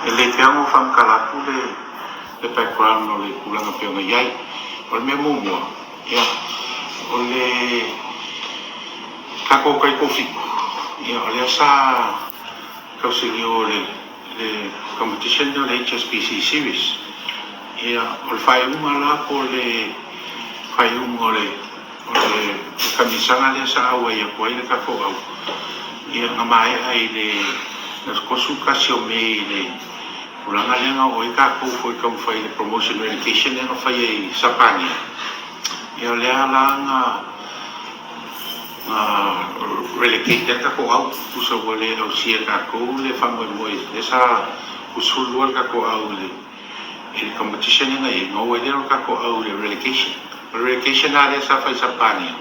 E le pea ona ou faamatala atu le background o le tulaga e pei ona i ai. O le mea muamua, ia, o le tatou taitoafitu, ia, o lea sa tausinio i le competition lea o le HSBC Series. Ia, o le faaiuga la po o le faaiuga o le kamisaga lea sa auai atu ai le tatou au, ia, na maea i le 31 o Me i le tulaga lea na oo ai tatou foi e taumafai i le promotion relegation lea na faia i Sapania. Ia, o lea la na relegate ai le tatou au, tusa ua le ausia e tatou le faamoemoe lea sa 12 le tatou au i le competition lea na i ai, na oo ai lea o le tatou au i le relegation. O le relegation la lea sa fai i Sapania,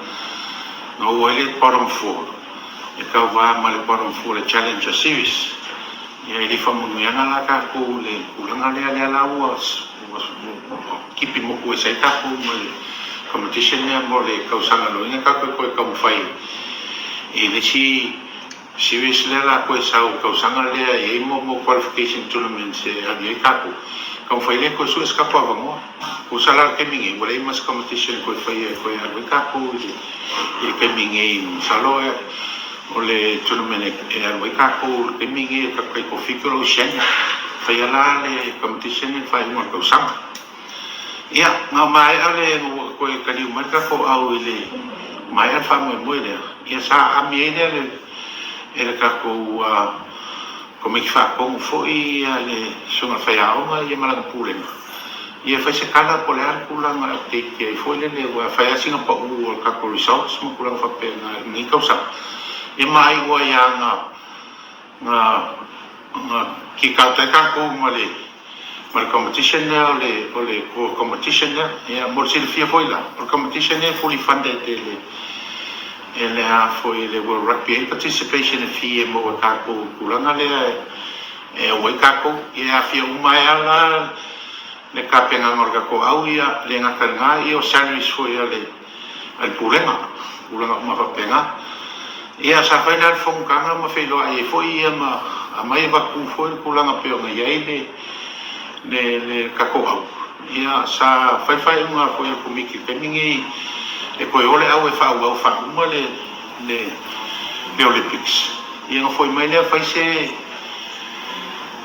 na oo ai le bottom four e tauva ma le bottom four i le Challenger Series. Ia, e le i faamanuiaga la tatou i le tulaga lea, lea la ua kipi moku ese ai tatou ma le competition lea mo le tausaga loina tatou e toe taumafai i le isi series lea la toe sau i le tausaga lea e i ai mo qualification tournaments e alu ai tatou. Taumafai lea e toe sue se tatou avanoa. Tusa la le taimi nei, ua leai ma se competition e toe faia e toe alu ai tatou i le taimi nei. Masalo o le tournament e alu ai tatou i le taimi nei o tatou taitoafitu o le Oceania. Faia la le competition i le faaiuga o le tausaga. Ia, na maea le toe taliu mai le tatou au i le maea le faamoemoe lea, ia sa aami ai lea e le tatou Komiti Faatonu foi le Susuga i le Faiaoga ia ma lana Pulega, ia fai se tala po o le a le tulaga e update ai foi lele, aua e fai lava sina pau o le tatou results ma tulaga faapena i lenei tausaga. Ia ma iu ai lava na kick out ai tatou ma le competition lea o le o le core competition lea. Ia mo le silafia foi la, o le competition lea e fully funded e le e le a foi le World Rugby ai participation e fee e maua e tatou i le tulaga lea e auai tatou. Ia e aafia uma ai lava la le tapenaga o le tatou au ia le gata i lena ia o salaries foi a le a le Pulega, tulaga uma faapena. Ia sa fai la le fonotaga ma feiloai ai foi ia ma aumai avatu foi le tulaga pei ona i ai le le le tatou au. Ia sa fai faaiuga foi a le Komiti i le taimi nei e toe o le au e faaauau faauma le le le Olympics. Ia ona foi mai lea fai se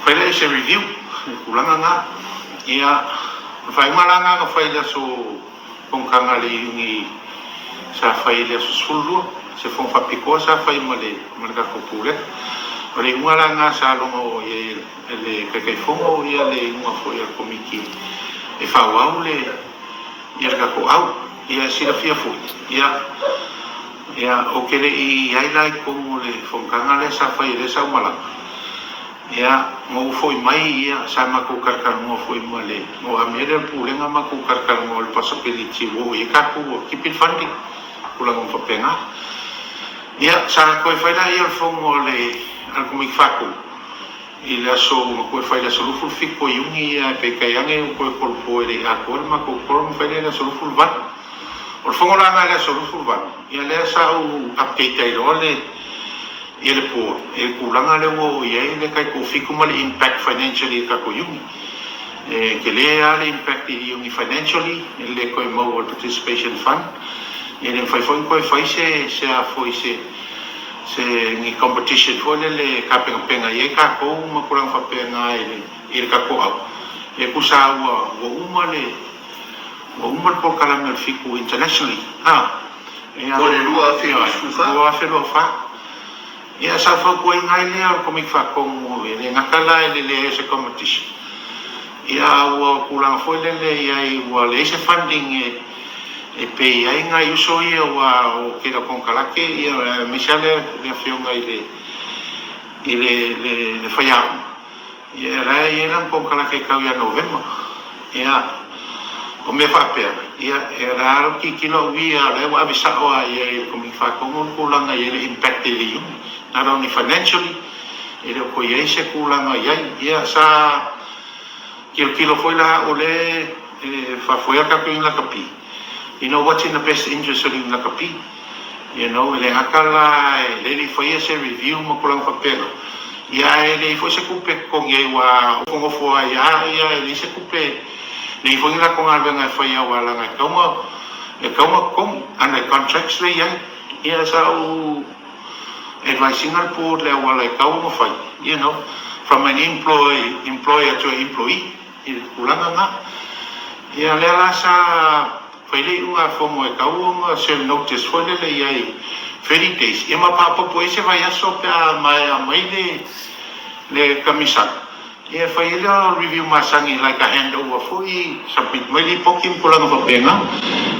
fai lea se review i le tulaga na. Ia o le faaiuga la na na fai i le aso fonotaga a le Iuni sa fai i le aso 12, se fono faapitoa sa fai ma le ma le tatou Pulega. O le iuga la lena sa logo i ai e le Taitaifono ia le iuga foi a le Komiti e faaauau le ia le tatou au. Ia e silafia foi, ia ia ou te le i i ai la i totonu o le fonotaga lea sa fai lea sa ou malaga. Ia, na ou foi mai, ia, sa matou talatalanoa foi ma le, na ou amia lea o le Pulega matou talatalanoa i le possibility ua oo i ai tatou ua tipi le funding, tulaga uma faapena. Ia, sa toe fai lea o le fono a le, a le Komiti Faatonu i le aso, na toe fai i le aso 27 o Iuni, ia, peitai ane ua toe tolopo e le i atoa le matou quorum, fai lea i le aso 28. O le fono la lena i le aso 28, ia lea sa ou update ai loa le, ia le board i le tulaga lea ua oo i ai le taitoafitu ma le impact financially i le tatou Iuni. E tele lava le impact i le Iuni financially, e le toe maua le participation fund, e le mafai foi ona toe fai se se a foi se se ni competition foi lele e tapenapena i ai tatou ma tulaga faapena i le i le tatou au. E tusa lava ua uma le ua uma le polokalame o le Fitu internationally a. Mo le 2024. 2024. Ia, sa fautuaina ai lea o le Komiti Faatonu, e le gata la i le leai o se competition, ia a ua tulaga foi lele i ai ua leai se funding e pay ai nai uso ia aua o le tele o konekarate ia aemaise lava le afioga i le i le faiaoga. Ia, la e i ai lana konekarate e tau ia Novema. Ia, o mea faapea, ia, e la lou tilotilo au ia, o la ua ave sao lava i ai e le Komiti Faatonu le tulaga e i ai le impact i le Iuni. Not only financially, e le o toe i ai se tulaga i ai. Ia, sa tilotilo foi la au o lea e faafoea le tatou Iuni Lakapi, you know what's in the best interest o le Iuni Lakapi. You know, e le gata la e le i faia se review ma tulaga faapena. Ia e leai foi se tupe e totogi ai aua nofonofo ai lava ia e leai se tupe, leai foi ni latou galuega e faia aua leaga e tatau ona totogi under contracts lea e i ai. Ia sa ou advise ina le board le auala e tatau ona fai, from an employer to an employee i le tulaga lena. Ia lea la sa fai le iugafono e tatau ona serve notice foi lele i ai 30 days, ia ma faaopoopo i ai se vaiaso pe a maea mai le kamisana. Ia fai ai lea review masani like a handover foi, submit mai lipoti ma tulaga faapena.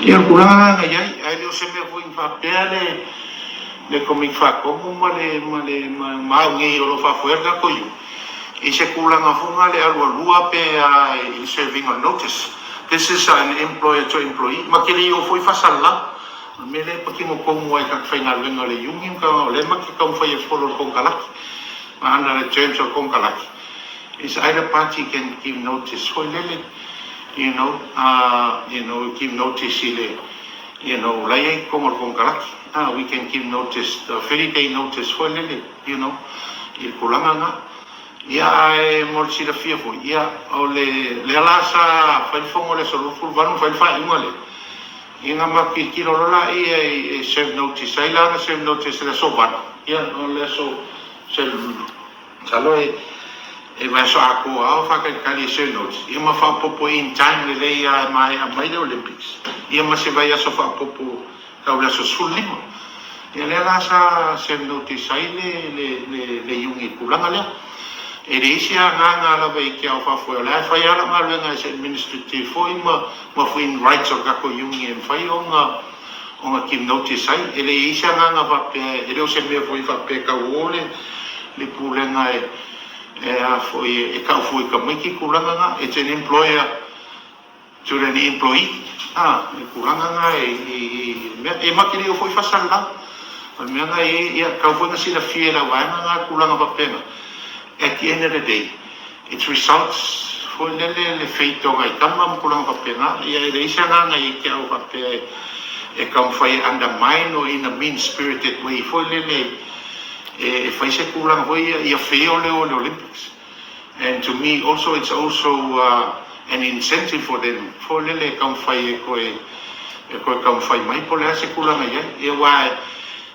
Ia o le tulaga lena na i ai, ae le o se mea foi na faapea le Komiti Faatonu ma au nei o lo o faafoea le tatou iuga i se tulaga foi lena le alualua pe a i le serving of notice. This is an employer to employee. Ma te le i oo foi faasalalau. O le mea lea e patino tonu ai i tagata faigaluega o le union o lea ma te taumafai e follow le konekarate. Ma under the terms of konekarate, is either party can give notice foi lele, give notice i le, la i ai i totonu o le konekarate. We can give notice, the 30 day notice foi lele, i le tulaga lena. Ia ae mo le silafia foi, ia o le lea la sa fai le fono i le aso 28 ma fai le faaiuga lea, ina ma tilotilo loa laia e serve notice ai la na serve notice i le aso 8, ia o le aso masalo e vaiaso atoa lava o faatalitali e serve notice, ia ma faaopoopo in time lelei lava e maea mai le Olympics, ia ma se vaiaso faaopoopo tau le aso 15. Ia lea la sa serve notice ai le iuni i le tulaga lea. E leai se agaga lava i te au faafoe, o le a e fai lava lau galuega as administrative foi ma foi in rights o le tatou iuni e mafai ona give notice ai. E leai se agaga faapea, e le o se mea foi faapea e tauo le pulega e a foi e tau fua i tamaiti tulaga na. It's an employer to an employee. Ah, le tulaga na e mea e ma te le o foi faasalalau. O le mea na e ia tau foi na silafia e lau vaega na tulaga faapena. At the end of the day, it results foi lele le feitoga i tama ma tulaga faapena. Ia e leai se agaga i te au faapea e taumafai e undermine or in a mean spirited way foi lele e fai se tulaga foi ia ia fail le o le Olympics. And to me also it's also an incentive for them foi lele e taumafai e koe taumafai mai po o le a se tulaga i ai. Ia aua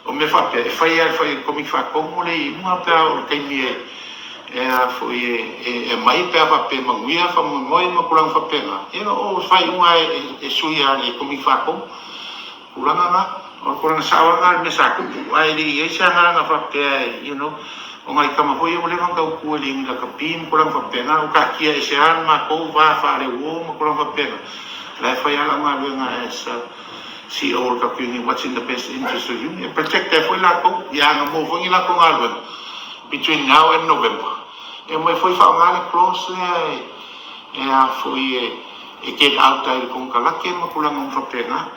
o mea faapea e fai lava e fai Komiti Faatonu le iuga pe a oo i le taimi e a foi e mai pe a faapea e manuia faamoemoe ma tulaga faapena. Ia o faaiuga e sui lava e le Komiti Faatonu. Tulaga na, o le tulaga sao lava lena i le mea sa tupu, ae le i ai se agaga faapea o nai tama foi ia ua leva ona tautua i le iuni lakapi ma tulaga faapena, ua taatia ese lava le matou va faaleuo ma tulaga faapena. O la e fai lava lau galuega as a CEO o le tatou union, what's in the best interest of the union. E protect ai foi latou, ia na maua foi ni latou galuega between now and November. E mai foi faaaoga le clause lea e a foi e get out ai le konekarate ma tulaga uma faapena.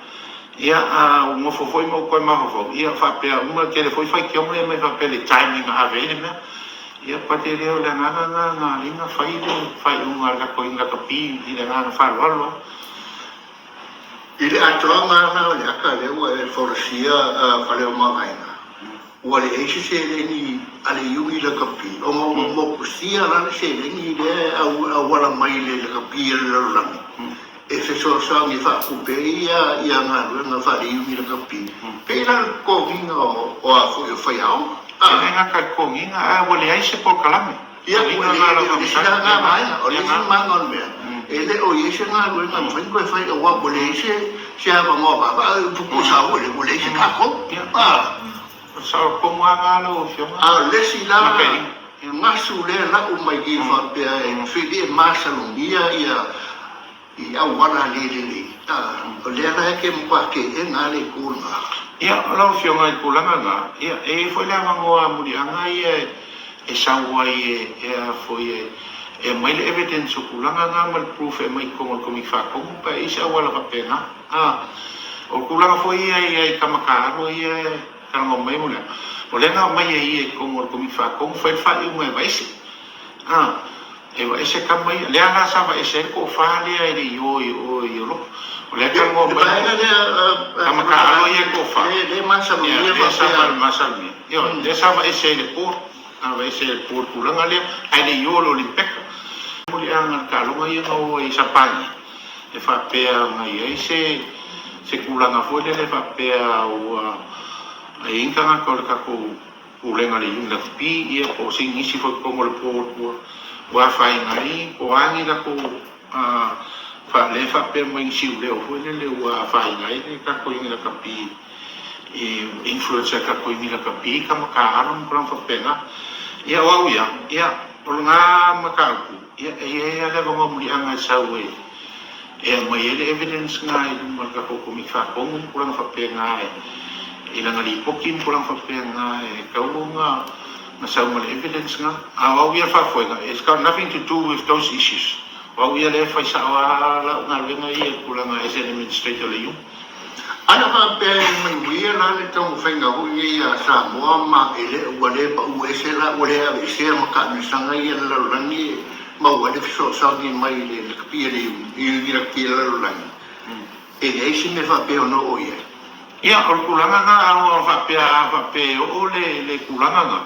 Ia a ua nofo foi ma ou toe mafaufau, ia faapea uma tele foi faitioga ia mai faapea le timing na ave ai le mea. Ia pate lea o le agaga lena na ala ai ona fai le faaiuga a le tatou iuni lakapi i le agaga faaaloalo lava. I le atoaga la o le aka lea ua e folasia Faleomavaega, ua leai se seleni a le iuni lakapi ona ua mokusia la le seleni lea e auala mai le lakapi a le lalolagi e fesoasoani e faatupe ai ia galuega faale-iuni lakapi. Pei la le totogiina o a foi o faiaoga. E le gata i le totogiina, ae ua leai se polokalame. Ia, ua leai, o le isi la lena vaega, o le isi vaega o le mea, e le o i ai se galuega e mafai ona toe fai aua ua leai se avanoa vaavaa, upu sao ua leai se tatou. O le sao tonu lava lena lau Afioga. A o le isi la gasu lea lau mai i faapea e feli e masalomia ia i auala le lelei, o lea la e te matua teena le itu lena. Ia, lau Afioga i tulaga na, ia, e i ai foi le avanoa muliaga ia e sau ai e a foi e aumai le evidence o tulaga na ma le proof e aumai i totonu o le Komiti Faatonu pe a i ai se auala faapena. O tulaga foi ia i ai tama taalo ia e talanoa mai mo le o lea na aumai e ia i totonu o le Komiti Faatonu fai le faaiuga e vaese. E vaese tama ia. Lea la sa vaese ai le toafa lea e le i o i o i Europa. O lea talanoa mai. Vaega lea tama taalo ia e toafa. Le masalomia faapea. Lea sa masalomia. Ioe, lea sa vaese ai le board. Aveese e le po le tulaga lea, ae le i oo le Olimpeka. Muliaga le taaloga ia na oo ai i Sapani, e faapea na i ai se se tulaga foi lele faapea ua i ai ni tagata o le tatou Pulega o le Unifp ia po o se nisi foi i totonu o le board ua ua afaina ai po o a ni latou lea e faapea mai ni siuleo foi lele ua afaina ai le tatou Unilakapi i influence ai le tatou Unilakapi tama taalo ma tulaga faapena. Ia o au ia, ia o lena mataupu, ia e i ai lava le avanoa muliaga e sau e e aumai ai le evidence na i luma o le tatou Komiti Faatonu ma tulaga faapena i lana lipoti ma tulaga faapena e tatau ona na sau ma le evidence na. A o au ia faafoega, it's got nothing to do with those issues. O au ia lea e fai sao lava lau galuega ia i le tulaga as an administrator o le iuga. Ana faapea e manuia la le taumafaiga foi nei a Samoa ma e le ua le pau ese la ua le aveesea ma taamilosaga ia a le lalolagi e maua ai le fesoasoani mai le lakapi a le i lakapi a le lalolagi, e leai se mea faapea ono oo i ai. Ia, o le tulaga na, a faapea, a faapea e oo le, le tulaga na,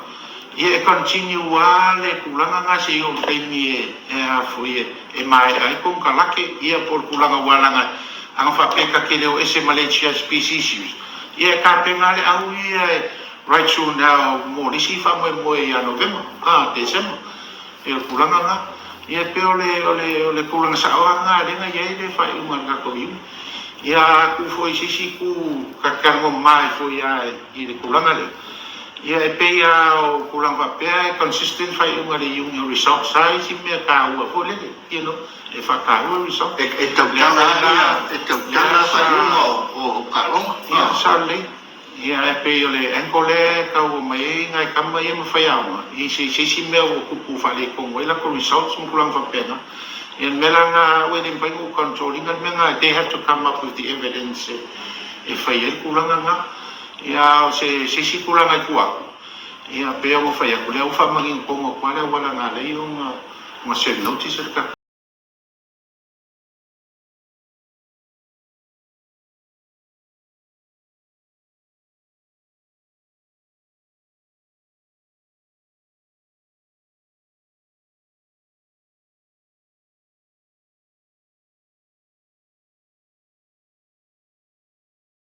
ia e continue lava le tulaga na seia oo i le taimi e, e a foi, e, e maea ai konekarate, ia po o le tulaga ua laga, ana faapea ta te le o ese ma le HSBC issues, ia e tapena lava le au ia e right through now mo le isi faamoemoe ia Novema, a, Tesema. Ia o le tulaga lena. Ia e pei o le, o le, o le tulaga sao lava lena lea na i ai le faaiuga a le tatou iuga. Ia a tuu foi i se isi itu ta te talanoa mama ai foi lava i le tulaga lea, ia e pei lava o tulaga faapea e consistent faaiuga a le iuga o results lava isi mea taua foi lele, you know, e faataua results. E, e tautala lava, e tautala lava faaiuga o taaloga. Ia, sao lelei. Ia, ae pei o le angle lea e tau aumai ai nai tama ia ma faiaoga i se isi mea ua tupu faaletonu ai latou results ma tulaga faapena. Ia, o le mea la lena au e le mafai ona ou control ina le mea lena, they have to come up with the evidence e fai ai le tulaga lena. Ia, a o se isi tulaga i tua atu, ia, pei ona ou fai atu, o lea ua faamanino tonu atu lava le auala na ala ai ona serve notice le tatou.